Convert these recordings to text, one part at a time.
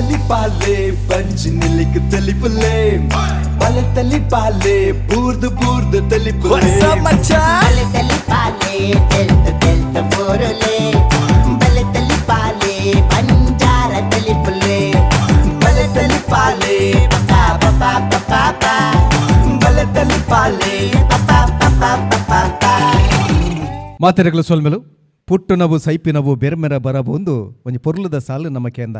ತಲಿಪಾಲೆ ಬಂಜಿ ನಿಲಿಕ್ ತಲಿಪುಲೆ ಬಲೆ ತಲಿಪಾಲೆ ಬೂರ್ದು ಬೂರ್ದು ತಲಿಪುಲೆ. ಬಲೆ ತಲಿಪಾಲೆ ತೆಲ್ತ ತೆಲ್ತ ಬೋರುಲೆ, ಬಲೆ ತಲಿಪಾಲೆ ಬಂಜಾರ ತಲಿಪುಲೆ, ಬಲೆ ತಲಿಪಾಲೆ ಪಾ ಪಾ ಪಾ ಪಾ ಪಾ, ಬಲೆ ತಲಿಪಾಲೆ ಪಾ ಪಾ ಪಾ ಪಾ ಪಾ. ಮಾತೆರೆಗಳ ಸೊಲ್ಮೆಲು. ಪುಟ್ಟುನವು ಸೈಪಿನವು ಬೆರ್ಮೆರ ಬರಬೊಂದು ಒಂಜಿ ಪೊರ್ಲುದ ಸಾಲು ನಮ್ಮ ಕೇಂದ.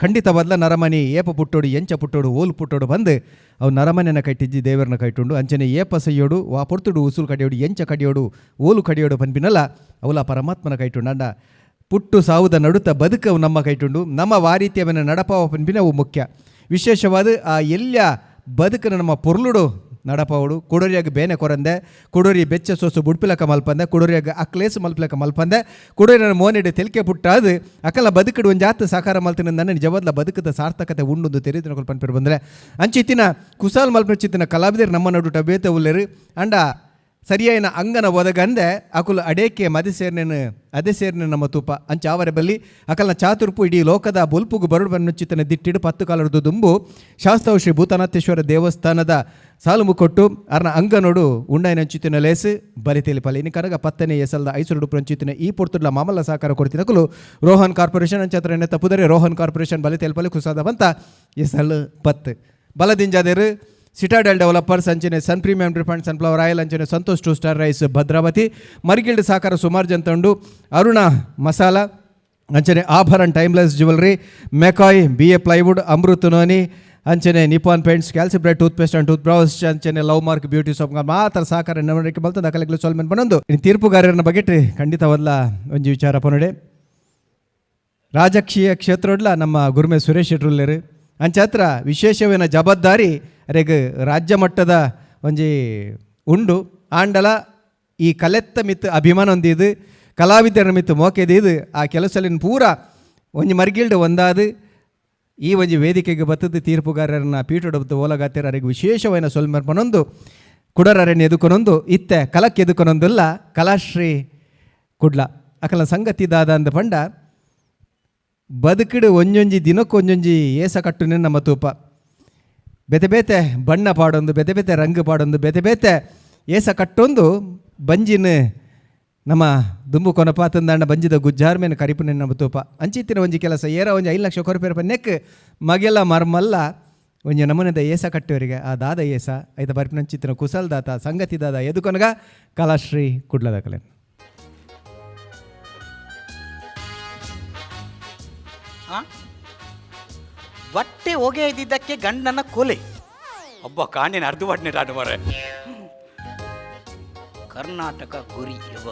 ಖಂಡಿತವಾದ್ಲ ನರಮನಿ ಏಪ ಪುಟ್ಟೋಡು, ಎಂಚ ಪುಟ್ಟೋಡು, ಓಲು ಪುಟ್ಟೋಡು ಬಂದು ಅವು ನರಮನೆನ ಕಟ್ಟಿಜ್ಜಿ, ದೇವರನ ಕೈಟುಂಡು. ಅಂಚನೆ ಏಪ ಸೈಯೋಡು, ವಾ ಪೊರ್ತುಡು ಉಸುಲು ಕಡಿಯೋಡು, ಎಂಚ ಕಡಿಯೋಡು, ಓಲು ಕಡಿಯೋಡು ಪನ್ಪಿನಲ್ಲ ಅವಲ ಪರಮಾತ್ಮನ ಕೈಟುಂಡು. ಅಂಡ ಪುಟ್ಟು ಸಾವುದ ನಡುತ್ತ ಬದುಕವು ನಮ್ಮ ಕೈಟುಂಡು. ನಮ್ಮ ವಾರೀತ್ಯವನ್ನು ನಡಪಾವ ಪನ್ಪಿನ ಅವು ಮುಖ್ಯ. ವಿಶೇಷವಾದ ಆ ಎಲ್ಯ ಬದುಕನ ನಮ್ಮ ಪೊರ್ಲುಡು ನಡಪಾವಡು. ಕುಡೋರಿಯಾಗ ಬೇನೆ ಕೊರಂದೆ, ಕುಡೋರಿ ಬೆಚ್ಚ ಸೊಸು ಬುಡ್ಪಿಲಕ ಮಲ್ಪಂದೆ, ಕುಡೋರಿಯಾಗ ಅಕ್ಲೇಸು ಮಲ್ಪಿಲಕ ಮಲ್ಪಂದೆ, ಕುಡೋರಿನ ಮೋನೆಡು ತೆಲಿಕೆ ಪುಟ್ಟಾದು ಅಕಲ ಬದುಕಡು ಒಂಜಾತ್ ಸಾಕಾರ ಮಲ್ತಿನ ನನ್ನ ನಿಜವಾದ್ಲ ಬದುಕದ ಸಾರ್ಥಕತೆ ಉಂಡೊಂದು ತೆರೆದಿನ ಪನ್ಪಿರು ಬಂದರೆ. ಅಂಚಿತ್ತಿನ ಕುಸಾಲ್ ಮಲ್ಪಚಿತ್ತಿನ ಕಲಾವಿದರು ನಮ್ಮ ನಡುಟ ಬೇತೆ ಉಲ್ಲೇರು. ಅಂಡ ಸರಿಯಾಯಿನ ಅಂಗನ ಒದಗಂದೆ ಅಕುಲು ಅಡೇಕೆ ಮದಿ ಸೇರ್ನೇನು ಅದೇ ಸೇರ್ನೆ ನಮ್ಮ ತೂಪ. ಅಂಚ ಆವರೆ ಬಲ್ಲಿ ಅಕಲ್ನ ಚಾತುರ್ಪು ಇಡೀ ಲೋಕದ ಬೊಲ್ಪುಗು ಬರುಡು ಬನ್ನುಚಿತನ ದಿಟ್ಟಿಡು 10 ಕಾಲದ ದುಂಬು ಶಾಸ್ತಾವು ಶ್ರೀ ಭೂತನಾಥೇಶ್ವರ ದೇವಸ್ಥಾನದ ಸಾಲು ಮುಕ್ಕೊಟ್ಟು ಅರ್ನ ಅಂಗನೋಡು ಉಂಡಾಯನಂಚಿತಿನ ಲೇಸು ಬಲಿತೇಲಿ ಪಲಿ. ಇನ್ನು ಕನಗ 10ನೇ ಎಸಲ್ದ ಐಸುರುಡು ಪ್ರಂಚಿತಿನ ಈ ಪೊರ್ತುಡ್ಲ ಮಾಮಲ್ಲ ಸಹಕಾರ ಕೊಡ್ತಿನಕುಲು ರೋಹನ್ ಕಾರ್ಪೊರೇಷನ್. ಅಂಚತ್ರ ತಪ್ಪುದರೆ ರೋಹನ್ ಕಾರ್ಪೊರೇಷನ್ ಬಲಿತೇಲ್ಪಲಿ ಕುಸಾದ ಬಂತ ಎಸಲ್ 10 ಬಲದಿಂಜಾದೇರು ಸಿಟಾಡೆಲ್ ಡೆವಲಪರ್ಸ್, ಅಂಚನೆ Sun Premium Refined Sunflower Oil, ಅಂಚನೆ Santosh to star rice Bhadravati, ಮರಿಗಿಲ್ಡ್ ಸಾಕಾರ ಸುಮಾರು ಜನ, ಅರುಣ ಮಸಾಲ, ಅಂಚನೆ Abharan timeless jewellery, McCoy B A plywood, Amrit noni, ಅಂಚನೆ Nippon Paints, Calcibright tooth paste and tooth brush, ಅಂಚನೆ love mark beauty soap ಮಾತ್ರ ಸಹಕಾರ ನಡವಳಿಕೆ ಬಲ್ತದ. ಅಕಲೆಗ್ಲು ಸೊಲ್ಮೆನ್ ಬನ್ನೊಂದು. ಇನ್ನು ತೀರ್ಪುಗಾರರನ್ನ ಬಗ್ಗೆ ಖಂಡಿತವಲ್ಲ ಒಂಜಿ ವಿಚಾರ ಪನೊಡೆ. ರಾಜಕೀಯ ಕ್ಷೇತ್ರಡ್ಲ ನಮ್ಮ ಗುರುಮೆ ಸುರೇಶ್ ಶೆಟ್ರುಲ್ಲೇರು. ಅಂಚಾತ್ರ ವಿಶೇಷವೇನ ಜವಾಬ್ದಾರಿ ಅರೆಗ್ ರಾಜ್ಯ ಮಟ್ಟದ ಒಂಜಿ ಉಂಡು. ಆಂಡಲ ಈ ಕಲೆತ್ತ ಮಿತ್ತು ಅಭಿಮಾನ ಒಂದಿದು, ಕಲಾವಿದರ ಮಿತ್ತು ಮೋಕೆದಿದು ಆ ಕೆಲಸಲಿನ ಪೂರ ಒಂಜಿ ಮರ್ಗಿಲ್ಡ್ ಒಂದಾದು ಈ ಒಂಜಿ ವೇದಿಕೆಗೆ ಬತ್ತದ ತೀರ್ಪುಗಾರರನ್ನ ಪೀಠೊಡಬತ್ತು ಓಲಗಾತಿರ ಅರೆಗ್ ವಿಶೇಷವಾದ ಸೊಲ್ಮರ್ಪನೊಂದು ಕುಡರರೆನ್ ಎದುಕೊನೊಂದು ಇತ್ತೆ ಕಲಕ್ಕೆ ಎದುಕೊನೊಂದುಲ್ಲ ಕಲಾಶ್ರೀ ಕುಡ್ಲ. ಅಕಲ ಸಂಗತಿ ದಾದ ಅಂದ ಪಂಡ, ಬದುಕಿಡು ಒಂಜೊಂಜಿ ದಿನಕ್ಕೆ ಒಂಜೊಂಜಿ ಏಸ ಕಟ್ಟುನೆ ನಮ್ಮ ತೂಪ. ಬೇತೆ ಬೇತೆ ಬಣ್ಣ ಪಾಡೊಂದು, ಬೇತೆ ಬೇತೆ ರಂಗು ಪಾಡೊಂದು, ಬೇತೆ ಬೇತೆ ಏಸ ಕಟ್ಟೊಂದು ಬಂಜಿನ ನಮ್ಮ ದುಂಬು ಕೊನಪಾತಂದಾಂಡ ಬಂಜಿದ ಗುಜ್ಜಾರ್ ಮೇಲೆ ಕರಿಪುನೆ ನಮ್ಮ ತೂಪ. ಅಂಚಿತ್ತಿನ ಒಂಜಿ ಕೆಲಸ ಏರ ಒಂಜಿ 5 ಲಕ್ಷ ಕೊರಪೇರಪ್ಪ ನೆಕ್ ಮಗೆಲ್ಲ ಮರ್ಮಲ್ಲ ಒಂಜಿ ನಮೂನೆದ ಏಸ ಕಟ್ಟುವರಿಗೆ ಆ ದಾದ ಏಸ ಐತ ಬರ್ಪಿನಂಚಿತ್ತಿನ ಕುಸಲ್ ದಾತ ಸಂಗತಿ ದಾದ ಎದುಕೊನಗ ಕಲಾಶ್ರೀ ಕುಡ್ಲದ ಕಲೆ. ಆ? ಬಟ್ಟೆ ಹೊಗೆ ಇದ್ದಿದ್ದಕ್ಕೆ ಗಂಡನ ಕೊಲೆ. ಒಬ್ಬ ಕಾಣಿನ ಅರ್ಧ ಬಟ್ಟೆ ಆಟ ಮಾರೆ. ಕರ್ನಾಟಕ ಗುರಿ ಇವ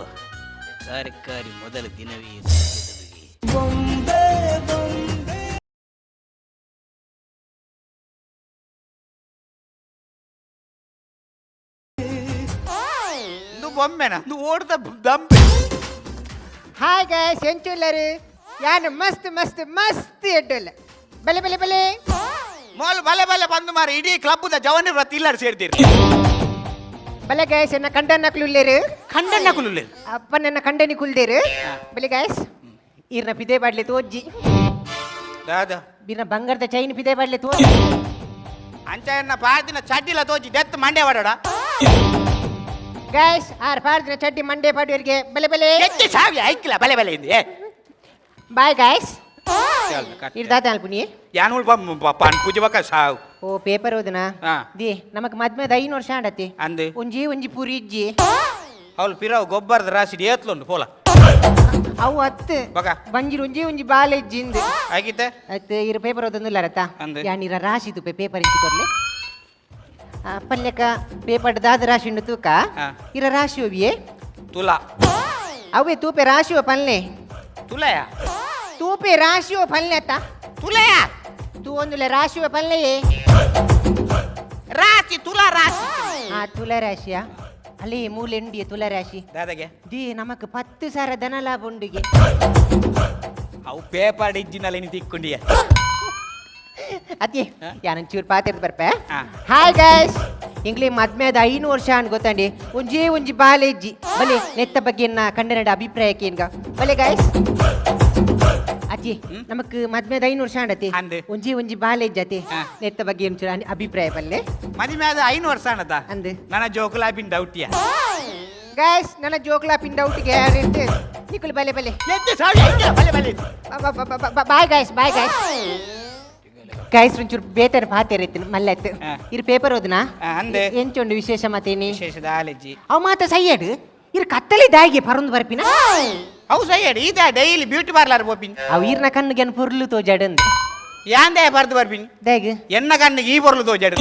ಕಾರ್ಯಕಾರಿ ಮೊದಲ ದಿನವೇ ಸತ್ಯದೊಳಗೆ. ಇದು ಬೊಮ್ಮೆನ ಇದು ಓಡ್ದ ದಂಬೆ. ಹಾಯ್ ಗಾಯ್ಸ್, ಎಂಚುಲ್ಲರು? ಯಾನು ಮಸ್ತ್ ಮಸ್ತ್ ಮಸ್ತ್ ಎಡ್ಡಲ್ಲ. ಬಲೆ ಬಲೆ ಬಲೆ. ಮೊದಲು ಬಲೆ ಬಲೆ ಬಂದು ಮಾರ ಇಡೀ ಕ್ಲಬ್ದ ಜವನಿ ವ್ರತ ಇಲ್ಲಾರು ಸೇರ್ತೀರಿ. ಬಲೆ ಗಾಯ್ಸ್, ಎನ್ನ ಕಂಡನ್ನ ಕುಲ್ಲೇರು. ಖಂಡನ್ನ ಕುಲುಲ್ಲೇರು. ಅಪ್ಪ ನನ್ನ ಕಂಡನಿ ಕುಲ್ದೇರು. ಬಲೆ ಗಾಯ್ಸ್, ಈರ್ನ ಪಿದೆ ಬಾಡ್ಲೆ ತೋಜ್ಜಿ. ದಾದ? ಬೀರ್ನ ಬಂಗಾರದ ಚೈನ್ ಪಿದೆ ಬಾಡ್ಲೆ ತೋ. ಅಂಚ ಪಾದಿನ ಚಡ್ಡಿಲ ತೋಜಿ ಡೆತ್ ಮಂಡೆ ವಾಡೋಡ. ಗಾಯ್ಸ್, ಆರ್ ಪಾಡ್ದಿನ ಚಡ್ಡಿ ಮಂಡೆ ಪಾಡುವರಿಗೆ ಬಲೆ ಬಲೆ. ಎತ್ತಿ ಸಾವಿಯ ಐಕ್ಲ ಬಲೆ ಬಲೆ ಇಂದು. Bye guys. ಇರ್ದಾದ ಅಲ್ಪುನಿ. ಯಾನು ಪಾನ್ ಪೂಜೆ ಬಕ್ಕ ಸಾವು. ಓ, ಪೇಪರ್ ಓದನಾ? ಹಾ. The ನಮಕ್ ಮದ್ಮೆದ 5 ವರ್ಷ ಆಂಡತಿ. ಅಂದು. ಒಂಜಿ ಒಂಜಿ ಪುರಿ ಇಜ್ಜಿ. ಅವಳು ಪಿರವು ಗೊಬ್ಬರದ ರಾಶಿ ಏತ್ಲುಂಡು ಪೋಲ. ಅವು ಹತ್ತು. ಬಕ. ಬಂಜಿರ್ ಒಂಜಿ ಒಂಜಿ ಬಾಲೆ ಇಜ್ಜಿಂದು. ಆಗಿತ್ತೆ. ಆಯ್ತು, ಇರ ಪೇಪರ್ ಓದೊಂದಿಲ್ಲ ರತ್ತ. ಅಂದು. ಯಾನಿರ ರಾಶಿ ತುಪೆ ಪೇಪರ್ ಇಚ್ಚಿ ಕೊರ್ಲೆ. ಪಲ್ಯಕ ಪೇಪರ್ ದಾದ ರಾಶಿ ಉಂಡು ತೂಕ. ಹಾ. ಇರ ರಾಶಿ ಒವಿಯೇ? ತುಲಾ. ಅವೇ ತೂಪೆ ರಾಶಿಯೋ ಪಲ್ಲೆ. ತುಲಯ. ತೂಪೆ ರಾಶಿಯೋ ಪಲ್ಲೆ ಅತ್ತ. ತುಲಯ. ತೂ ಒಂದುಲೆ ರಾಶಿಯೋ ಪಲ್ಲೆಯೇ. ರಾಶಿ ತುಲಾ ರಾಶಿ. ಆ ತುಲ ರಾಶಿಯ ಅಲ್ಲಿ ಮೂಲೆ ಉಂಡಿಯ ತುಲ ರಾಶಿ. ದಾದಾಗೆ? The ನಮಕ್ 10,000 ಧನ ಲಾಭ ಉಂಡಿಗೆ. ಅವು ಪೇಪರ್ ಇಜ್ಜಿನಲ್ಲಿ ನೀ ತಿಕ್ಕೊಂಡಿಯ. ಅತಿ ಯಾನೊಂಚೂರು ಪಾತಿರ್ದು ಬರ್ಪೆ. ಹಾ. ಹಾಯ್ ಗಾಯ್ಸ್, ಇಂಗ್ಲಿ ಮದ್ಮೆದ 5 ವರ್ಷ ಅನ್ ಗೊತ್ತಂಡಿ, ಒಂಜೇ ಒಂಜಿ ಬಾಲೆಜ್ಜಿ. ಬಲೆ, ನೆತ್ತ ಬಗ್ಗೆ ಎನ್ನ ಕಂಡನಡ ಅಭಿಪ್ರಾಯಕ್ಕೆ ಏನ್ಗ. ಬಲೆ ಗಾಯ್ಸ್. ಅತ್ತೆ. ಅಜ್ಜಿ ನಮಕ್ ಮದ್ಮೆದ 5 ವರ್ಷ ಆಂಡತಿ. ಅಂದ್. ಒಂಜಿ ಒಂಜಿ ಬಾಲೆ ಇಜ್ಜತಿ. ನೆತ್ತ ಬಗ್ಗೆ ಒಂಚೂರು ಅಭಿಪ್ರಾಯ ಪಲ್ಲೆ. ಮದಿಮೆ ಆದ 5 ವರ್ಷ ಆಂಡತ. ಅಂದ್. ನನ್ನ ಜೋಕುಲ ಪಿನ್ ಡೌಟಿಯ. ಗೈಸ್ ನನ್ನ ಜೋಕ್ಲಾ ಪಿನ್ ಡೌಟ್ ಗ್ಯಾರಂಟಿ. ನಿಕುಲ್ ಬಲೆ ಬಲೆ. ಎದ್ದು ಸಾವಿ ಐತೆ, ಬಲೆ ಬಲೆ. Bye guys, bye guys. Guys ಒಂಚೂರು ಬೇತನ ಪಾತೆರ ಇತ್ತು ಮಲ್ಲತ್ತು. ಇರು ಪೇಪರ್ ಓದ್ನಾ? ಅಂದೆ. ಎಂಚೊಂಡು ವಿಶೇಷ ಮತೇನಿ? ವಿಶೇಷದ ಆಲೆಜ್ಜಿ. ಅವ್ ಮಾತ ಸೈಯಡ್ ಇರು ಕತ್ತಲೆ ದಾಯಿಗೆ ಪರೊಂದು ಬರ್ಪಿನ. ಅವು ಸೈಯಡ್ ಈತ daily beauty parlour ಪೋಪಿನ್. ಅವ್ ಈರ್ನ ಕಣ್ಣುಗೆನ್ ಪೊರ್ಲು ತೋಜಾಡಂದು. ಯಾಂದೇ ಬರ್ದು ಬರ್ಪಿನ್? ದಾಯಿಗ್? ಎನ್ನ ಕಣ್ಣಿಗೆ ಈ ಪೊರ್ಲು ತೋಜಾಡು.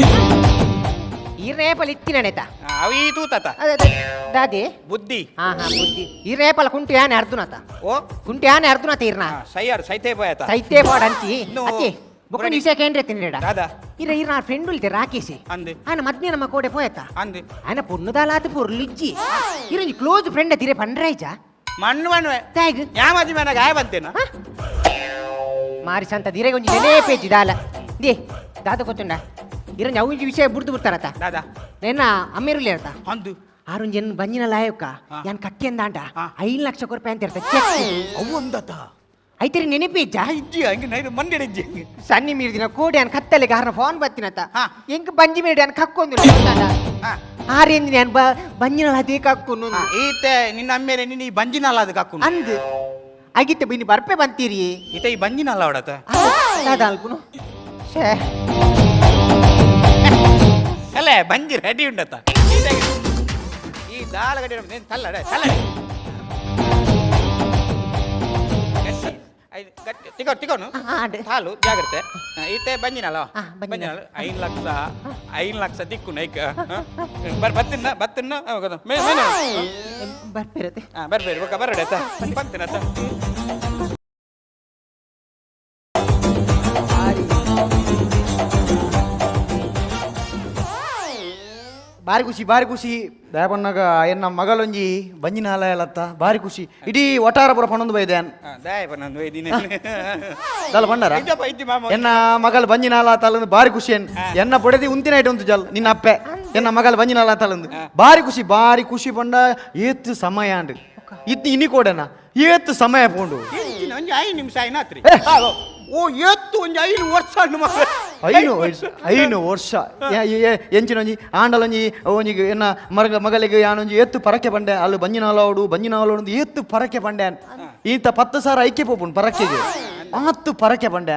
ಈರ್ನ ಏಪಲ್ ಇತ್ತಿನಣೆತ. ಅವು ಈ ತೂತತ. ಅದೇ ದಾದಿ. ಬುದ್ಧಿ. ಹಾ ಹಾ ಬುದ್ಧಿ. ಈರ್ನ ಏಪಲ ಕುಂಟು ಯಾನೆ ಅರ್ಧುನತ. ಓ ಕುಂಟು ಯಾನೆ ಅರ್ಧುನತ ಈರ್ನ. ಸೈಯಾಡು ಸೈತೆ ಪೋಯತ. ಸೈತೆ ಪಾಡ್ ಅಂಚಿ. ಇನ್ನು ಅಚ್ಚಿ ಬೊಕ್ಕ ಬುರಡಿ. ವಿಷಯ ಕೇಂದ್ರ ತಿನ್ನೇಡ. ದಾದಾ. ಇರ ಇರ ಫ್ರೆಂಡ್ ಉಲ್ತೆ ರಾಕೇಶ್. ಅಂದೆ. ಆನ ಮದ್ಮೆ ನಮ್ಮ ಕೋಡೆ ಪೋಯತ. ಅಂದೆ. ಆನ ಪೊನ್ನುದಾಲಾತ ಪೊರ್ಲಿಜ್ಜಿ. ಇರ ಕ್ಲೋಸ್ ಫ್ರೆಂಡ್ ತಿರೆ ಪಂಡ್ರಾಯ್ಜ. ಮಣ್ಣು ಮಣ್ಣುವೆ. ತಾಯ್ಗ್. ಯಾ ಮದ್ಮೆ ಗಾಯ ಬಂತೇನ? ಮಾರಿ ಸಂತ ದಿರೆಗೆ ಒಂಜಿ ನೆನೆ ಪೇಜಿ ದಾಲ. They ದಾದ ಗೊತ್ತುಂಡ. ಇರಂಜಿ ಅವು ವಿಷಯ ಬುಡ್ದು ಬಿಡ್ತಾರತ. ದಾದಾ. ನೆನ್ನ ಅಮ್ಮೇರುಲಿ ಅರ್ಥ. ಅಂದು. ಆರುಂಜಿ ಎನ್ ಬಂಜಿನ ಲಾಯಕ್ಕ ಯಾನ್ ಕಟ್ಟಿ ಅಂದಾಂಡ 5 ಲಕ್ಷ ರೂಪಾಯಿ ಅಂತ ಇರ್ತ ಚೆಕ್. ಅವು ಅಂದತ. ಐತರಿ ನೆನಪಿ ಇಜ್ಜ? ಇಜ್ಜಿ ಹಂಗೆ ನೈರು ಮಂಡಿ ಇಜ್ಜಿ. ಸನ್ನಿ ಮೀರ್ದಿನ ಕೋಡಿ ಅನ್ ಕತ್ತಲೆಗೆ ಹಾರನ ಫೋನ್ ಬತ್ತಿನತ. ಎಂಕ್ ಬಂಜಿ ಮೇಡಿ ಅನ್ ಕಕ್ಕೊಂದು. ಆರೇಂದಿನ ಅನ್ ಬಂಜಿನ ಅದೇ ಕಕ್ಕೊಂಡು. ಈತ ನಿನ್ನ ಅಮ್ಮೇರೆ ನಿನ್ನ ಈ ಬಂಜಿನಲ್ಲ ಅದು ಕಕ್ಕು. ಅಂದ್ ಅಗಿತ್ತೆ ಬಿನ್ನಿ ಬರ್ಪೆ ಬಂತೀರಿ. ಈತ ಈ ಬಂಜಿನಲ್ಲ ಅವಡತ. ದಾದ ಅಲ್ಪುನು ಶೇ. ಅಲ್ಲ ಬಂಜಿ ರೆಡಿ ಉಂಡತ. ಈ ದಾಳ ಗಡಿ ತಲ್ಲಡೆ ತಲ್ಲಡೆ. ಗಟ್ಟಿ ತಿಗೋ ತಿಗೋನು. ಹಾಲು ಜಾಗ್ರತೆ. ಈತೆ ಬಂಜಿನಲ್ಲ. ಬಂಜಿನಲ್ಲ 5 ಲಕ್ಷ 5 ಲಕ್ಷ ದಿಕ್ಕು ನೈಕ ಬರ್ ಬತ್ತಿನ ಬತ್ತಿನ ಬರ್ಪಿರತ್ತೆ. ಬರ್ಬೇರಿ ಬೊಕ್ಕ ಬರಡೆ ಆಯ್ತಾ ಬಂತಿನ. ಬಾರಿ ಖುಷಿ ಬಾರಿ ಖುಷಿ ದಯಪನ್ನಾಗ ಎನ್ನ ಮಗಳೊಂಜಿ ಬಂಜಿನ ಹಾಲತ್ತ ಬಾರಿ ಖುಷಿ ಇಡೀ ಒಟಾರ ಪುರ ಪಣೊಂದು ಬೈದೆ ದಲ್ಲ ಬಂಡಾರ ಎನ್ನ ಮಗಳ ಬಂಜಿನ ಹಾಲ ತಲಂದು ಬಾರಿ ಖುಷಿ ಎನ್ನ ಬೊಡೆದಿ ಉಂತಿನ ಐಟ್ ಉಂತು ಜಲ್ ನಿನ್ನ ಅಪ್ಪೆ ಎನ್ನ ಮಗಳ ಬಂಜಿನ ಹಾಲ ತಲಂದು ಬಾರಿ ಖುಷಿ ಬಾರಿ ಖುಷಿ ಪಂಡ ಏತ್ ಸಮಯ ಅಂಡ್ ಇತ್ತು ಇನಿ ಕೋಡೆನ ಏತ್ ಸಮಯ ಪೋಂಡು ಒಂಜಿ 5 ನಿಮಿಷ ಐನಾತ್ರಿ ಓ ಏತ್ತು ಒಂಜಿ 5 ವರ್ಷ 5 ವರ್ಷ ಎಂಚಿನೊಂಜಿ ಆಂಡಲೊಂಜಿ ಒಂಜಿ ಎನ್ನ ಮರಗ ಮಗಳಿಗೆ ಯಾನೊಂಜಿ ಏತ್ತು ಪರಕೆ ಪಂಡೆ ಅಲ್ಲಿ ಬಂಜಿನಾಲೋಡು ಬಂಜಿನಾಲೋಡು ಏತ್ತು ಪರಕೆ ಪಂಡೆ ಈತ 10,000 ಐಕ್ಯ ಪೋಪುಂಡು ಪರಕೆಗೆ ಆತ್ತು ಪರಕೆ ಪಂಡೆ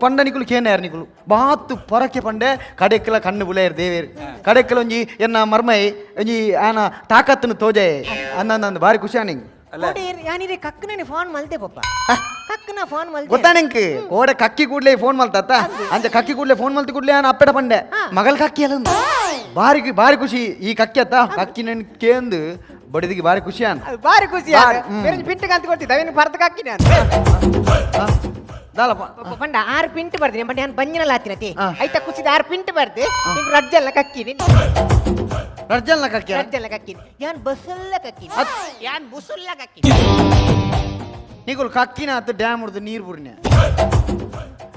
ಪಂಡ ನಿಕುಲು ಕೇನಾರು ನಿಕುಲು ಬಾತು ಪರಕೆ ಪಂಡೆ ಕಡೆಕ್ಕೆಲ ಕಣ್ಣು ಬುಲೇರ್ ದೇವೇರು ಕಡೆಕ್ಕೆಲ ಒಂಜಿ ಎನ್ನ ಮರ್ಮೈ ಒಂಜಿ ಆನ ತಾಕತ್ತನ್ನು ತೋಜೆ ಅನ್ನ ಬಾರಿ ಖುಷಿ ನಿಂಗೆ ಯಾನಿರೆ ಕಕ್ಕನೇ ಫೋನ್ ಮಲ್ತೆ ಪಪ್ಪ ಕಕ್ಕನ ಫೋನ್ ಮಲ್ತೆ ಗೊತ್ತಾ ನಿಂಕ್ ಕೋಡೆ ಕಕ್ಕಿ ಕೂಡ್ಲೆ ಫೋನ್ ಮಲ್ತಾತ ಅಂಚ ಕಕ್ಕಿ ಕೂಡ್ಲೆ ಫೋನ್ ಮಲ್ತಿ ಕೂಡ್ಲೆ ನಾನು ಅಪ್ಪೆಡ ಪಂಡೆ ಮಗಲ್ ಕಕ್ಕಿ ಅಲ್ಲ ಬಾರಿ ಬಾರಿ ಖುಷಿ ಈ ಕಕ್ಕಿ ಅತ್ತ ಕಕ್ಕಿ ನನ್ ಕೇಂದು ಬಡಿದಿಗೆ ಬಾರಿ ಖುಷಿ ಅನ್ ಬಾರಿ ಖುಷಿ ಬೇರೆ ಪಿಂಟ್ ಅಂತ ಕೊಡ್ತಿದ್ದ ಅವೇನು ಪರ್ದ ಕಕ್ಕಿ ನಾನು ದಾಲಪ್ಪ ಪಂಡ 6 ಪಿಂಟ್ ಬರ್ತೀನಿ ಪಂಡ ನಾನು ಬಂಜಿನಲ್ಲ ಹಾತಿನತಿ ಐತ ಖುಷಿದ 6 ಪಿಂಟ್ ಬರ್ದೆ ನಿಂಗೆ ರಜ್ಜಲ್ಲ ಕಕ್ಕಿನಿ ರಜ್ಜಲ್ಲ ಕಕ್ಕಿ ರಜ್ಜಲ್ಲ ಕಕ್ಕಿನಿ ಯಾನ್ ಬಸ್ಸಲ್ಲ ಕಕ್ಕಿನಿ ಯಾನ್ ಬುಸುಲ್ಲ ಕಕ್ಕಿನಿ ನಿಗುಲ್ ಕಕ್ಕಿನ ಆತು ಡ್ಯಾಮ್ ಹೊಡ್ದು ನೀರು ಬುರ್ನ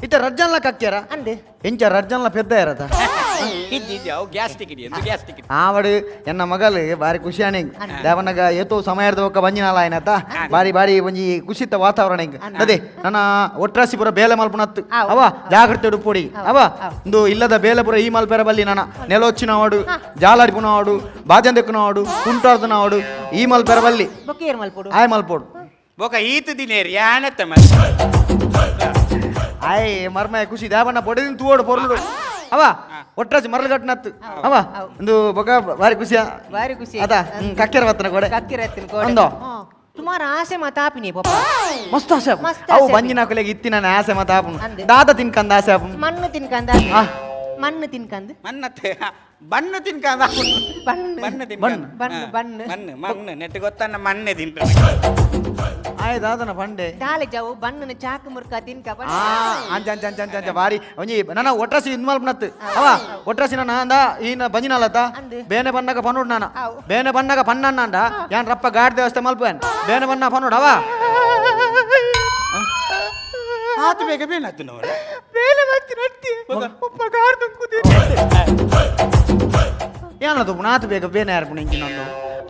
ಇತ್ತ ರಜ್ಜನ್ಲ ಕಕ್ಕ್ಯಾರ ಅಂದ್ ಎಂಚ ರಜ್ಜನ್ಲ ಪೆದ್ದ ಇರತ ಇದ್ದಿದ್ದು ಗ್ಯಾಸ್ ಟಿಕೆಟ್ ಎಂದು ಗ್ಯಾಸ್ ಟಿಕೆಟ್ ಆವಡು ಎನ್ನ ಮಗಲು ಬಾರಿ ಖುಷಿಯಾನೆ ದೇವನಗ ಏತೋ ಸಮಯ ಒಕ್ಕ ಬಂಜಿನಾಲ ಆಯ್ನತ ಬಾರಿ ಬಾರಿ ಒಂಜಿ ಖುಷಿತ ವಾತಾವರಣ ಹಿಂಗ ಅದೇ ನನ್ನ ಒಟ್ರಾಸಿ ಪುರ ಬೇಲೆ ಮಲ್ಪುನತ್ತು ಅವ ಜಾಗ್ರತೆ ಉಡುಪೊಡಿ ಅವ ಇಂದು ಇಲ್ಲದ ಬೇಲೆ ಪುರ ಈ ಮಲ್ಪೆರ ಬಲ್ಲಿ ನನ್ನ ನೆಲೊಚ್ಚಿನವಾಡು ಜಾಲಾಡಿಪುನವಾಡು ಬಾಜಂದೆಕ್ಕುನವಾಡು ಕುಂಟಾರ್ದನವಾಡು ಈ ಮಲ್ಪೆರ ಬಲ್ಲಿ ಬೊಕ್ಕೇರ್ ಮಲ್ಪೊಡು ಆಯ್ ಮಲ್ಪೊಡು ಬೊಕ ಈತ ದಿನೇರಿ ಯಾನತ್ತ ಆಯ್ ಮರ್ಮಯ ಖುಷಿ ದೇವಣ್ಣ ಬೊಡೆದಿನ ತೂವೋಡು ಪೊರ್ಲು ಅವ ಒಟ್ರಾಸಿ ಮರಳು ಕಟ್ಟನತ್ತು ಅವ ಒಂದು ಬೊಕ ಬಾರಿ ಖುಷಿಯ ಬಾರಿ ಖುಷಿ ಅದ ಕಕ್ಕೆರ ಬತ್ತನ ಕೋಡೆ ಕಕ್ಕೆರ ಹತ್ತಿನ ಕೋಡೆ ಅಂದೋ ಸುಮಾರು ಆಸೆ ಮಾತಾಪಿನಿ ಪಪ್ಪ ಮಸ್ತ್ ಆಸೆ ಅವು ಬಂಜಿನ ಕೊಲೆಗೆ ಇತ್ತಿನ ಆಸೆ ಮಾತಾಪುನು ದಾದ ತಿನ್ಕಂದ ಆಸೆ ಆಪುನು ಮಣ್ಣು ತಿನ್ಕಂದ ಮಣ್ಣು ತಿನ್ಕಂದು ಮಣ್ಣತ್ತೆ ಬಣ್ಣು ತಿನ್ಕಂದ ಬಣ್ಣು ಬಣ್ಣು ತಿನ್ಕಂದ ಬಣ್ಣು ಬಣ್ಣು ಮಣ್ಣು ಮಣ್ಣು ನೆಟ್ಟು ಗೊತ್ತನ್ನ ಮಣ್ಣೆ ತಿಂತ ಆಯ್ ದಾದನ ಪಂಡೆ ದಾಲೆ ಜಾವು ಬಣ್ಣನ ಚಾಕು ಮುರ್ಕ ತಿನ್ಕ ಅಂಚ ಅಂಚ ಅಂಚ ಅಂಚ ಅಂಚ ಬಾರಿ ಒಂಜಿ ನನ್ನ ಒಟ್ರಾಸಿ ಇದ್ ಮಲ್ಪನತ್ತು ಅವ ಒಟ್ರಾಸಿ ನನ್ನ ಅಂದ ಈನ ಬಂಜಿನಲ್ಲತ್ತ ಬೇನೆ ಬಣ್ಣಗ ಪನ್ನೋಡು ನಾನ ಬೇನೆ ಬಣ್ಣಗ ಪನ್ನಂಡ ಯಾನ್ ರಪ್ಪ ಗಾಡ್ ದೇವಸ್ಥೆ ಮಲ್ಪೇನ್ ಬೇನೆ ಬಣ್ಣ ಪನ್ನೋಡು ಅವ ಆತು ಬೇಗ ಬೇನಾತು ನೋಡ ಬೇಲೆ ಬರ್ತೀನಿ ಒಪ್ಪ ಗಾಡ್ ಏನದು ಆತು ಬೇಗ ಬೇನೆ ಯಾರು ಇಂಚಿನೊಂದು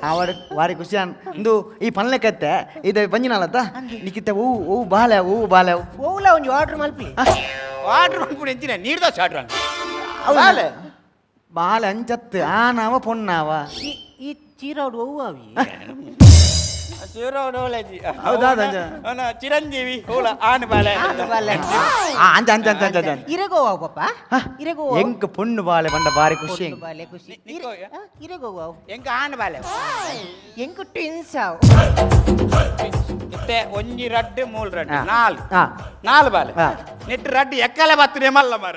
ಆವಡ್ ವಾರಿ ಖುಷಿಯಾನ್ ಇಂದು ಈ ಪನ್ಲೆಕತ್ತೆ ಇದು ಬಂಜಿನಾಲತ್ತ ನಿಕ್ಕಿತ್ತೆ ಹೂ ಹೂ ಬಾಲೆ ಹೂ ಬಾಲೆ. ಓಲ ಒಂಜಿ ಆರ್ಡರ್ ಮಲ್ಪಿ. ಆರ್ಡರ್ ಮಲ್ಪುಡು ಎಂಚಿನ ನೀರ್ ದೋಸೆ ಆರ್ಡರ್. ಬಾಲೆ ಬಾಲೆ ಅಂಚತ್ತು ಆನಾವ ಪೊನ್ನಾವ. ಈ ಈ ಚೀರಾಡು ಒವ್ವು ಅವಿ? ಹೌದಾ, ಅಂಚ. ಚಿರಂಜೀವಿ ಹೋಲ ಆನ್ ಬಾಲೆ. ಆನು ಬಾಲೆ. ಆ, ಅಂಚ ಅಂಚ ಅಂಚ ಅಂಚ ಅಂಚ. ಇರೆಗೋ ಅವು ಪಪ್ಪ, ಇರೆಗೋ. ಎಂಕ್ ಪೊಣ್ಣು ಬಾಲೆ ಬಂಡ ಬಾರಿ ಖುಷಿ. ಪೊಣ್ಣು ಬಾಲೆ ಖುಷಿ. ನಿಕ್ಕೋ. ಇರೆಗೋ ಅವು. ಎಂಕ ಆನ್ ಬಾಲೆ. ಎಂಕು ಟ್ವಿನ್ಸ್ ಅವು. ಇತ್ತೆ ಒಂಜಿ ರಡ್ಡ್ ಮೂಲ್ ರಡ್ಡ್ ಆ. ನಾಲ್ ಆ. ನಾಲ್ ಬಾಲೆ. ಆ. ನೆಟ್ ರಡ್ಡ್ ಎಕ್ಕಲೆ ಬತ್ತನೆ ಮಲ್ಲ ಮಾರ.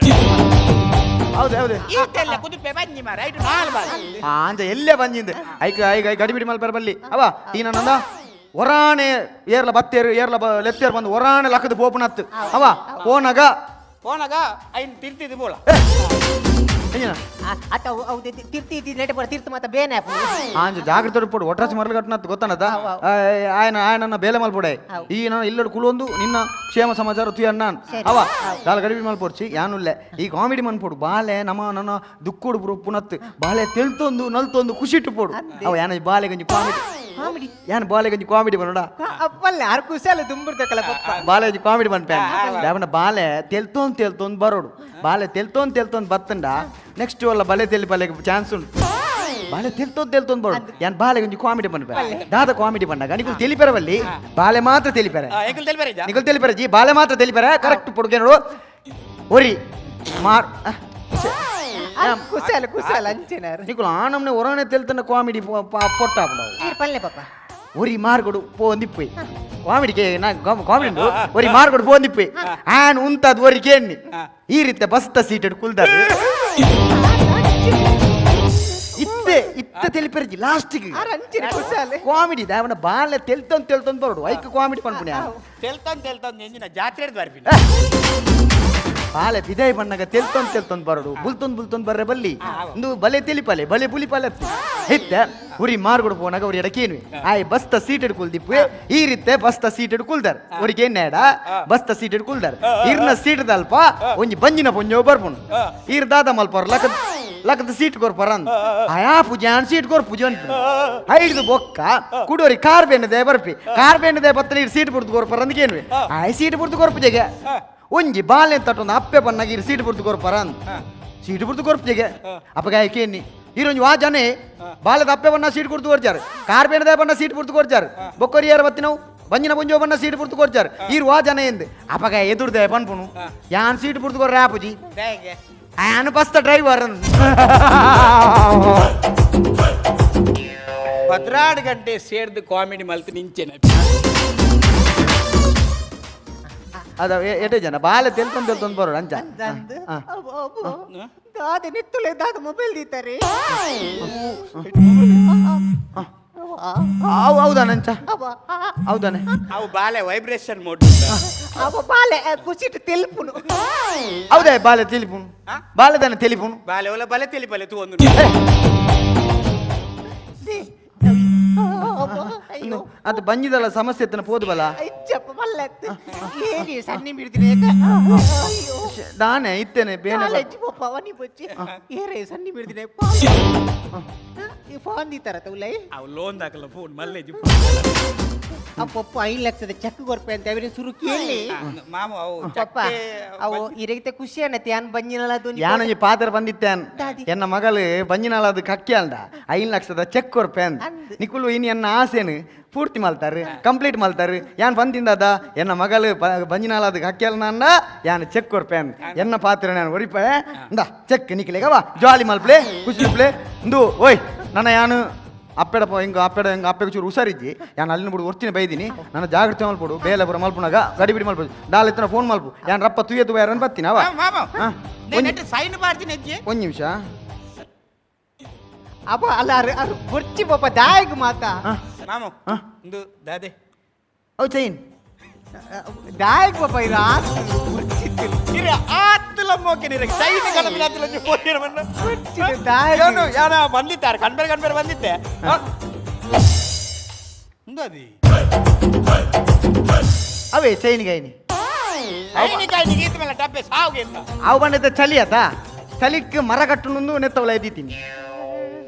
ಹೌದು ಹೌದು. ಈತೆಲ್ಲ ಕುದುಪೆ ಬಂಜಿ ಮಾರ ಐಟು ನಾಲ್ ಬಾಲೆ. ಆ, ಅಂಚ ಎಲ್ಲೇ ಬಂಜಿಂದ ಐಕ್ ಐಕ್ ಐಕ್ ಗಡಿಬಿಡಿ ಮಲ್ಪೆರ ಬಲ್ಲಿ ಅವ ಈ ನನ್ನಂದ ಒರಾಣೆ ಏರ್ಲ ಬತ್ತೇರು ಏರ್ಲ ಲೆತ್ತೇರು ಬಂದು ಒರಾಣೆ ಲಕ್ಕದ ಪೋಪುನತ್ತು ಅವ ಪೋನಗ. ಪೋನಗ ಐನ್ ತಿರ್ತಿದ್ದು ಬೋಲ. ಎಂಜಿನ? ಅತ್ತ ಅವು ಅವು ತಿರ್ತಿ ಇದ್ದಿ ನೆಟ ಪೂರ ತಿರ್ತು ಮಾತ ಬೇನೆ ಆಪುಂಡು. ಆಂಜ ಜಾಗ್ರತೆ ಪೋಡು ಒಟ್ರಾಸಿ ಮರಳು ಕಟ್ಟನತ್ತು ಗೊತ್ತನದ. ಅವ್ ಅವ್. ಆಯನ ಆಯನನ್ನ ಬೇಲೆ ಮಲ್ಪೊಡೆ. ಅವ್. ಈ ನಾನು ಇಲ್ಲಡು ಕುಲೊಂದು ನಿನ್ನ ಕ್ಷೇಮ ಸಮಾಚಾರ ತುಯ ನಾನ್. ಸರಿ. ಅವ ಅವ್. ದಾಲ ಗಡಿಬಿಡಿ ಮಲ್ಪೊಡ್ಚಿ ಯಾನುಲ್ಲೆ ಈ ಕಾಮಿಡಿ ಮನ್ಪೊಡು ಬಾಲೆ ನಮ್ಮ ನನ್ನ ದುಕ್ಕೋಡು ಪುರ ಪುನತ್ತು ಬಾಲೆ ತೆಲ್ತೊಂದು ನಲ್ತೊಂದು ಖುಷಿಟ್ಟು ಪೋಡು. ಅಂದೆ. ಅವ ಯಾನ ಬಾಲೆ ಗಂಜಿ ಕಾಮಿಡಿ. ಕಾಮಿಡಿ. ಯಾನ್ ಬಾಲೆ ಗಂಜಿ ಕಾಮಿಡಿ ಬನ್ನಡ. ಅಪ್ಪಲ್ಲ ಆರ್ ಕುಶಾಲ ದುಂಬುರ್ದಕ್ಕಲ್ಲ ಪಪ್ಪ. ಬಾಲೆ ಕಾಮಿಡಿ ಮನ್ಪೆ ಯಾವನ ಬಾಲೆ ತೆಲ್ತೊಂದು ತೆಲ್ತೊಂದು ಬರೋಡು ಬಾಲೆ ತೆಲ್ತೊಂದು ತೆಲ್ತೊಂದು ಬತ್ತಂಡ ನೆಕ್ಸ್ಟ್ ಅಲ್ಲ ಬಲೆ ತೆಲಿ ಬಲೆಗೆ ಚಾನ್ಸ್ ಉಂಟು. ಬಾಲೆ ತೆಲ್ತೊಂದು ತೆಲ್ತೊಂದು ಬರೋಡು ಯಾನ್ ಬಾಲೆ ಒಂಜಿ ಕಾಮಿಡಿ ಮನ್ಪೆ ದಾದ ಕಾಮಿಡಿ ಬಂದಾಗ ನಿಕುಲ್ ತೆಲಿಪೆರವಲ್ಲಿ ಬಾಲೆ ಮಾತ್ರ ತೆಲಿಪೆರೆ. ಎಂಕಲ್ ತೆಲಿಪೆರೆ ಇಜ್ಜಾ? ನಿಕುಲ್ ತೆಲಿಪೆರೆ ಜಿ ಬಾಲೆ ಮಾತ್ರ ತೆಲಿಪೆರೆ ಕರೆಕ್ಟ್ ಪೊಡುಗೆ ನೋಡು ಒರಿ ಮಾರ್ ಆ, ಛೆ. ಆರ್ ಕುಶಾಲ ಕುಶಾಲ ಅಂಚೆನಾರ್. ನಿಕುಲ್ ಆನಮ್ನೆ ಒರಾನೆ ತೆಲ್ತನ ಕಾಮಿಡಿ ಪೊಟ್ಟ ಈರ್ ಪಲ್ಲೆ ಪಪ್ಪ. ಒರಿ ಮಾರ್ಗೊಡು ಪೋಂದಿಪ್ಪಿ ಕಾಮಿಡಿಗೆ ನಾ ಕಾಮಿಡಿ ಉಂಡು ಒರಿ ಮಾರ್ಗೊಡು ಪೋಂದಿಪ್ಪಿ ಆನ್ ಉಂತಾದ್ ಒರಿ ಕೇಣ್ಣಿ ಈ ರೀತಿ ಬಸ್ತ ಸೀಟೆಡ್ ಕುಲ್ದಾದ ಇತ್ತೆ ಇತ್ತೆ ತೆಲಿಪೆರ್ಜಿ ಲಾಸ್ಟಿಗೆ. ಆರ್ ಅಂಚಿನ ಕುಶಾಲೆ. ಕಾಮಿಡಿ ದಾವನ ಬಾಲೆ ತೆಲ್ತೊಂದು ತೆಲ್ತೊಂದು ಬರೋಡು ಐಕ್ ಕಾಮಿಡಿ ಪನ್ಪುಣಿ. ತೆಲ್ತೊಂದು ತೆಲ್ತೊಂದು ಎಂಜಿನ ಜಾತ್ರೆ ಬರ್ಪಿನ. ಬಾಲೆ ಬಿದಾಯಿ ಬಣ್ಣಗ ತೆಲ್ತೊಂದು ತೆಲ್ತೊಂದು ಬರೋಡು ಬುಲ್ತೊಂದು ಬುಲ್ತೊಂದು ಬರ್ರೆ ಬಲ್ಲಿ ಇಂದು ಬಲೆ ತೆಲಿಪಾಲೆ ಬಲೆ ಪುಲಿಪಾಲೆ ಅತ್ತಿ ಇತ್ತೆ ಉರಿ ಮಾರ್ಗೊಡು ಪೋನಾಗ ಉರಿ ಎಡಕೇನ್ವಿ ಆಯ್ ಬಸ್ತ ಸೀಟೆಡ್ ಕುಲ್ದಿಪ್ಪು ಈ ರೀತೆ ಬಸ್ತ ಸೀಟೆಡ್ ಕುಲ್ದಾರ್ ಉರಿಗೆ ಏನೇಡ ಬಸ್ತ ಸೀಟೆಡ್ ಕುಲ್ದಾರ್ ಇರ್ನ ಸೀಟ್ ದಲ್ಪ ಒಂಜಿ ಬಂಜಿನ ಪೊಂಜೋ ಬರ್ಪುನು ಈರ್ ದಾದ ಮಲ್ಪರ್ ಲಕದ ಲಕದ ಸೀಟ್ ಕೊರ್ಪರ ಅಂದ್ ಆಯಾ ಪೂಜೆ ಅನ್ ಸೀಟ್ ಕೊರ್ ಪೂಜೆ ಅನ್ಪು ಐಡ್ದು ಬೊಕ್ಕ ಕುಡೋರಿ ಕಾರ್ ಬೇನದೆ ಬರ್ಪಿ ಕಾರ್ ಬೇನದೆ ಬತ್ತನ ಇರ್ ಸೀಟ್ ಬುಡ್ದು ಕೊರ್ಪರ ಅಂದ್ಕೇನ್ವಿ ಆಯ್ ಸೀಟ್ ಬುಡ್ದು ಕೊರ್ಪು ಜಗೆ ಒಂಜಿ ಬಾಲೆ ತಟ್ಟೊಂದು ಅಪ್ಪೆ ಬನ್ನಾಗ ಇರ್ ಸೀಟ್ ಬುಡ್ದು ಕೊರ್ಪರ ಅಂದ್ ಸೀಟ್ ಬುಡ್ದು ಕೊರ್ಪು ಜಗೆ ಅಪ್ಪಗ ಕೇನಿ ಈರೊಂಜಿ ವಾ ಜನೆ ಬಾಲದ ಅಪ್ಪೆ ಬಣ್ಣ ಸೀಟ್ ಕುಡ್ದು ಕೊರ್ಚಾರು ಕಾರ್ ಬೇನದೆ ಬಣ್ಣ ಸೀಟ್ ಬುಡ್ದು ಕೊರ್ಚಾರು ಬೊಕ್ಕೊರಿ ಯಾರು ಬತ್ತಿನವು ಬಂಜಿನ ಪುಂಜೋ ಬಣ್ಣ ಸೀಟ್ ಬುಡ್ದು ಕೊರ್ಚಾರು ಈರ್ ವಾ ಜನ ಎಂದು ಅಪ್ಪಗ ಎದುರ್ದೆ ಪನ್ಪುನು ಯಾನ್ ಸೀಟ್ ಬುಡ್ದು ಕೊರ್ರೆ ಆಪುಜಿ ಆನ್ ಬಸ್ತ ಡ್ರೈವರ್. 12 ಗಂಟೆ ಸೇರ್ದು ಕಾಮಿಡಿ ಮಲ್ತು ನಿಂಚೆನೆ. ಅದ ಎಟೆ ಜನ ಬಾಲೆ ತೆಲ್ತೊಂದು ತೆಲ್ತೊಂದು ಬರೋಡು ಅಂಚ. ಅಂದಂದು. ಆ. ಅಬ್ಬೋ, ಅಬ್ಬೋ. ದಾದ ನಿತ್ತುಲೆ ದಾದ ಮೊಬೈಲ್ ದೀತಾರೆ. ಹೌದಾನೆ ಅಂಚ ಹೌದಾನೆ. ಅವು ಬಾಲೆ ವೈಬ್ರೇಷನ್ ಮೋಡ್. ಅವ ಬಾಲೆ ಕುಸಿಟ್ಟು ತೆಲ್ಪುನು. ಹೌದಾ ಬಾಲೆ ತೆಲಿಪುನು ಬಾಲೆ ತಾನೆ ತೆಲಿಪುನು. ಬಾಲೆ ಒಲ ಬಲೆ ತೆಲಿ ಬಲೆ ತೂ ಒಂದು. ಅಯ್ಯೋ. ಅದು ಬಂಜಿದಲ್ಲ ಸಮಸ್ಯೆ ಎತ್ತನ ಪೋದು ಬಲ. ಅಜ್ಜಪ್ಪ ಮಲ್ಲತ್ತು ಏನಿ ಸಣ್ಣ ಬಿಡ್ತೀನಿ ಅಯ್ಯೋ. ದಾನೆ ಇತ್ತೇನೆ ಬೇನೆ. ಕಾಲೇಜ್ ಪಪ್ಪ ಅವನಿ ಬಚ್ಚಿ ಏರೇ ಸಣ್ಣ ಬಿಡ್ತೀನಿ ಈ ಫೋನ್ ದೀತಾರ ತೌಲೈ. ಅವು ಲೋನ್ ದಾಕಲ್ಲ ಫೋನ್ ಮಲ್ಲೇಜಿ. ಆ ಪಪ್ಪ 5 ಲಕ್ಷದ ಚೆಕ್ ಕೊರ್ಪೆ ಅಂತ ಅವರಿಗೆ ಸುರು ಕೇಳಿ. ಮಾಮ ಅವು ಪಪ್ಪ ಅವು ಇರಗಿತೆ ಖುಷಿ ಅನ್ನತ್ತೆ ಯಾನ್ ಬಂಜಿನಲ್ಲ ಅದು. ಯಾನೊಂಜಿ ಪಾತ್ರ ಬಂದಿತ್ತೇನ್. ದಾದಿ. ಎನ್ನ ಮಗಳು ಬಂಜಿನಾಲ ಅದು ಕಕ್ಕಿ ಅಲ್ದ 5 ಲಕ್ಷದ ಚೆಕ್ ಕೊರ್ಪೆ ಅಂದ್. ಅಂದ್. ನಿಕುಲು ಇನಿ ಎನ್ನ ಆಸೆನು ಪೂರ್ತಿ ಮಲ್ತಾರೆ ಕಂಪ್ಲೀಟ್ ಮಲ್ತಾರೆ ಯಾನ್ ಬಂದಿಂದ ಅದ ಎನ್ನ ಮಗಳು ಬಂಜಿನಾಲ ಅದು ಕಕ್ಕಿ ಅಲ್ಲ ಯಾನ್ ಚೆಕ್ ಕೊರ್ಪೆ ಅಂದ್ ಎನ್ನ ಪಾತ್ರ ನಾನು ಒರಿಪೆ ಇಂದ ಚೆಕ್ ನಿಕ್ಲೆಗವ ಜಾಲಿ ಮಲ್ಪ್ಲೆ ಖುಷಿ ಇಂದು ಓಯ್ ನನ್ನ ಯಾನು ಅಪ್ಪೆಡಪ್ಪ ಹಿಂಗ ಅಪ್ಪೆಡ ಹಿಂಗ ಅಪ್ಪೆಗೆ ಚೂರು ಹುಷಾರಿಜ್ಜಿ ಯಾನ್ ಅಲ್ಲಿನ ಬಿಡು ಒರ್ತಿನ ಬೈದಿನಿ ನನ್ನ ಜಾಗ್ರತೆ ಮಲ್ಪಡು ಬೇಲೆ ಪುರ ಮಲ್ಪುನಾಗ ಗಡಿ ಬಿಡಿ ಮಲ್ಪಡು ದಾಲ್ ಎತ್ತನ ಫೋನ್ ಮಲ್ಪು ಯಾನ್ ರಪ್ಪ ತುಯ್ಯದು ಯಾರನ್ ಬತ್ತೀನಿ ಅವ. ಮಾಮ ಹಾ. ಸೈನ್ ಮಾಡ್ತೀನಿ ಅಜ್ಜಿ. ಒಂದ್ ನಿಮಿಷ. ಅಪ್ಪ ಅಲ್ಲ ಅರು ಅರು ಬೊರ್ಚಿ ಪಾಪ ದಾಯಗ್ ಮಾತಾ. ಮಾಮ ಇಂದು ದಾದೆ. ಅವು ಚೈನ್. ದಾಯಗ್ ಪಾಪ ಇದು ಬೊರ್ಚಿತ್ತು. ಇರ ಆತ್ತಲ ಮೋಕೆ ನಿರಗೆ ಸೈನ್ ಕಲಮಿನ ಆತ್ತಲ ಪೋಯಿರ ಮನ್ನ. ಬೊರ್ಚಿತ್ತು ದಾಯಗ್. ಯಾನು ಯಾನ ಬಂದಿತ್ತಾರೆ ಕಣ್ಬೇರೆ ಕಣ್ಬೇರೆ ಬಂದಿತ್ತೆ ಇಂದು ಅದಿ. ಅವೇ ಚೈನ್ ಗೈನಿ. ಐನಿ ಕಾಯಿ ಗೀತ ಮೇಲೆ ಟಪ್ಪೆ ಸಾವುಗೆ ಅಂತ. ಅವು ಬಂದಿದ್ದ ಚಳಿ ಆತ ಚಳಿಕ್ ಮರ ಕಟ್ಟುನೊಂದು ನೆತ್ತವಳ ಎದ್ದಿತ್ತೀನಿ.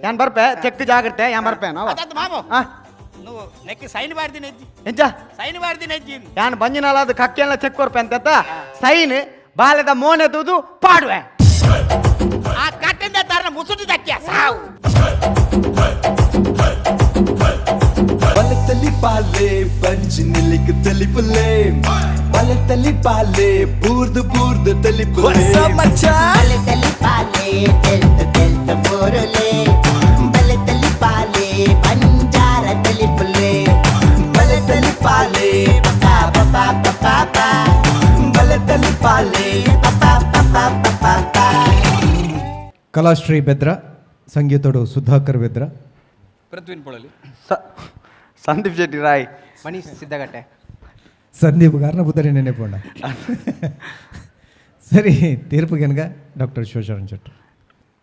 ಯಾನ್ ಬರ್ಪೆ, ಚೆಕ್ ಜಾಗ್ರತೆ, ಯಾನ್ ಬರ್ಪೆ ನಾವ. ಅದಾದ ಮಾಮು. ಆ. నువ్వు నెక్కి సైన్ ಬಾರ್ದಿನ ಹೆಜ್ಜಿ. ಎಂಚ? ಸೈನ್ ಬಾರ್ದಿನ ಹೆಜ್ಜಿ. ಯಾನ್ ಬಂಜಿನಾಲ ಅದು ಕಕ್ಕೆಲ್ಲ ಚೆಕ್ ಕೊರ್ಪೆ ಅಂತ ಸೈನ್ ಬಾಲೆದ ಮೋನೆ ತೂದು ಪಾಡುವೆ. ಆ ಕಟ್ಟಿಂದ ತಾರನ ಮುಸುಟಿ ದಕ್ಕಿಯ ಸಾವು. ಬಲೆ ತಲಿಪಾಲೆ ಬಂಜಿ ನಿಲಿಕ್ ತಲಿಪುಲೆ, ಬಲೆ ತಲಿಪಾಲೆ ಬೂರ್ದು ಬೂರ್ದು ತಲಿಪುಲೆ. ಬಲೆ ತಲಿಪಾಲೆ ತೆಲ್ತ ತೆಲ್ತ ಬೋರುಲೆ, ಬಲೆ ತಲಿಪಾಲೆ ಬಂಜಾರ ತಲಿಪುಲೆ. ಬಲೆ ತಲಿಪಾಲೆ ಪಾ ಪಾ ಪಾ ಪಾ ಪಾ. ಬಲೆ ತಲಿಪಾಲೆ ಪಾ ಪಾ ಪಾ ಪಾ ಪಾ. ಕಲಾಶ್ರೀ ಬೆದ್ರ, ಸಂಗೀತಡು ಸುಧಾಕರ್ ಬೆದ್ರ. ಪೃಥ್ವಿನ್ ಪೊಳಲಿ. ಸಂದೀಪ್ ಶೆಟ್ಟಿ ರಾಯ್. ಮನೀಶ್ ಸಿದ್ದಗಟ್ಟೆ. ಸಂದೀಪ್ ಗಾರ್ನ ಬುದ್ಧರಿ ನೆನೆಪೋಣ. ಸರಿ, ತೀರ್ಪು ಗೆನ್ಗ ಡಾಕ್ಟರ್ ಶಿವಶರಣ್ ಶೆಟ್ಟರ್.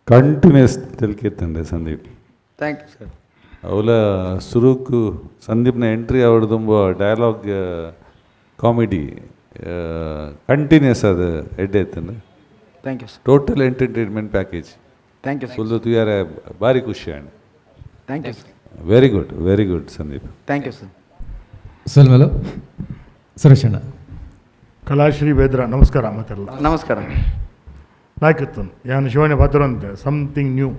ಕಂಟಿನ್ಯೂಸ್ ತೆಲ್ಕೆತ್ತಂಡೆ ಸಂದೀಪ್. Thank you sir. ಅವಲ ಸುರುಕು ಸಂದೀಪ್ನ ಎಂಟ್ರಿ ಅವಡ್ದುಂಬ ಡೈಲಾಗ್ ಕಾಮಿಡಿ ಕಂಟಿನ್ಯೂಸ್ ಅದು ಎಡ್ಡೆ ಎತ್ತಂಡೆ. Thank you sir. Total entertainment package. Thank you sir. Full ತುಯಾರೆ ಭಾರಿ ಖುಷಿ and. Thank you sir. Very good, very good Sandeep. Thank you sir. ಸೊಲ್ಮೆಲು ಸುರೇಶಣ್ಣ. ಕಲಾಶ್ರೀ ಬೇದ್ರ, ನಮಸ್ಕಾರ ಮಾತೆಲ್ಲ. ನಮಸ್ಕಾರ. ಲಾಯ್ಕಿತ್ತನ್ ಯಾನ್ ಶಿವಣ್ಣ ಪಾತ್ರವಂತೆ ಸಮಥಿಂಗ್ ನ್ಯೂ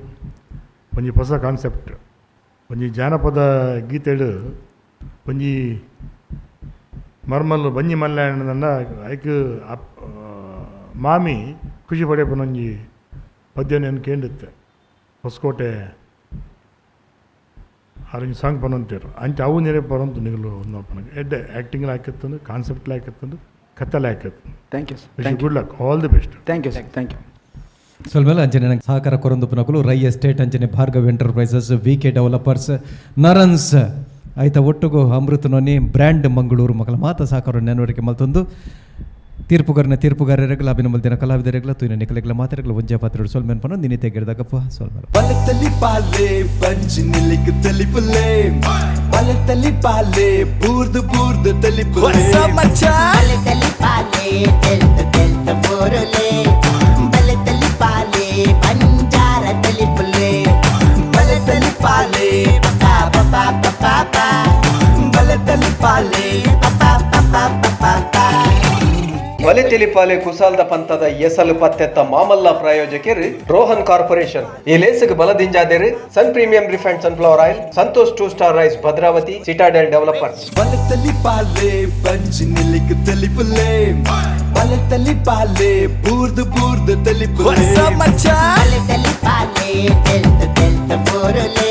ಒಂಜಿ ಹೊಸ ಕಾನ್ಸೆಪ್ಟ್ ಒಂಜಿ ಜಾನಪದ ಗೀತೆಡು ಒಂಜಿ ಮರ್ಮಲ್ ಬಂಜಿ ಮಲ್ಯಾಣದಂಡ ಐಕ್ ಅಪ್ ಮಾಮಿ ಖುಷಿ ಪಡೆಪುನ ಒಂಜಿ ಪದ್ಯನ ಏನು ಕೇಂದಿತ್ತೆ ಹೊಸಕೋಟೆ ಆರೊಂಜಿ ಸಾಂಗ್ ಪನೊಂತೇರು ಅಂಚ ಅವು ನೆರೆ ಪರಂತು ನಿಗಲು ಒಂದು ಎಡ್ಡೆ ಆ್ಯಕ್ಟಿಂಗ್ ಹಾಕಿತ್ತಂದು, ಕಾನ್ಸೆಪ್ಟ್ ಹಾಕಿತ್ತಂದು, ಕತ್ತಲೆ ಹಾಕಿತ್ತು. Thank you sir. Wish thank you. Good luck, all the best. Thank you sir, thank you. ಸೊಲ್ಮೆಲು. ಅಂಚನೆ ನಂಗೆ ಸಹಕಾರ ಕೊರಂದು ಪುನಕುಲು ರೈ ಎಸ್ಟೇಟ್, ಅಂಚನೆ Bhargav enterprises, V K developers, ನರನ್ಸ್ ಆಯ್ತ ಒಟ್ಟುಗು ಅಮೃತನೊನಿ ಬ್ರ್ಯಾಂಡ್ ಮಂಗಳೂರು ಮಕ್ಕಳ ಮಾತ ಸಹಕಾರ ನೆನವರಿಕೆ ಮಲ್ತೊಂದು ತೀರ್ಪುಗಾರನ ತೀರ್ಪುಗಾರರೆಗ್ಲ ಅಭಿನಮಲ್ದಿನ ಕಲಾವಿದರೆಗ್ಲ ತೂಯಿನ ನಿಕಲೆಗ್ಲ ಮಾತೆರೆಗ್ಲ ಒಂಜೆ ಪಾತ್ರೆ ಸೊಲ್ಮೆನ್ ಪನ ನಿನಿತೆ ಗಿಡದಾಗಪ್ಪ ಸೊಲ್ಮೆಲು. ಬಲೆ ತಲಿಪಾಲೆ ಬಂಜಿ ನಿಲಿಕ್ ತಲಿಪುಲೆ, ಬಲೆ ತಲಿಪಾಲೆ ಬೂರ್ದು ಬೂರ್ದು ತಲಿಪುಲೆ. ಬಲೆ ತಲಿಪಾಲೆ ತೆಲ್ತ ತೆಲ್ತ ಬೋರುಲೆ, ಬಲೆ ತಲಿಪಾಲೆ ಬಂಜಾರ ತಲಿಪುಲೆ. ಬಲೆ ತಲಿಪಾಲೆ ಪಾ ಪಾ ಪಾ ಪಾ ಪಾ. ಬಲೆ ತಲಿಪಾಲೆ ಪಾ ಪಾ ಪಾ ಪಾ ಪಾ. ಬಲೆ ತೆಲಿಪಾಲೆ ಕುಸಾಲ್ದ ಪಂತದ ಎಸಲು ಪತ್ತೆತ್ತ ಮಾಮಲ್ಲ ಪ್ರಾಯೋಜಕರು ರೋಹನ್ ಕಾರ್ಪೊರೇಷನ್. ಈ ಲೇಸುಗೆ ಬಲದಿಂಜಾದೇರು Sun premium refined sunflower oil, Santosh two star rice Bhadravati, citadel developers. ಬಲೆ ತಲಿಪಾಲೆ ಬಂಜಿ ನಿಲಿಕ್ ತಲಿಪುಲೆ, ಬಲೆ ತಲಿಪಾಲೆ ಬೂರ್ದು ಬೂರ್ದು ತಲಿಪುಲೆ. ಬಲೆ ತಲಿಪಾಲೆ ತೆಲ್ತ ತೆಲ್ತ ಬೋರುಲೆ.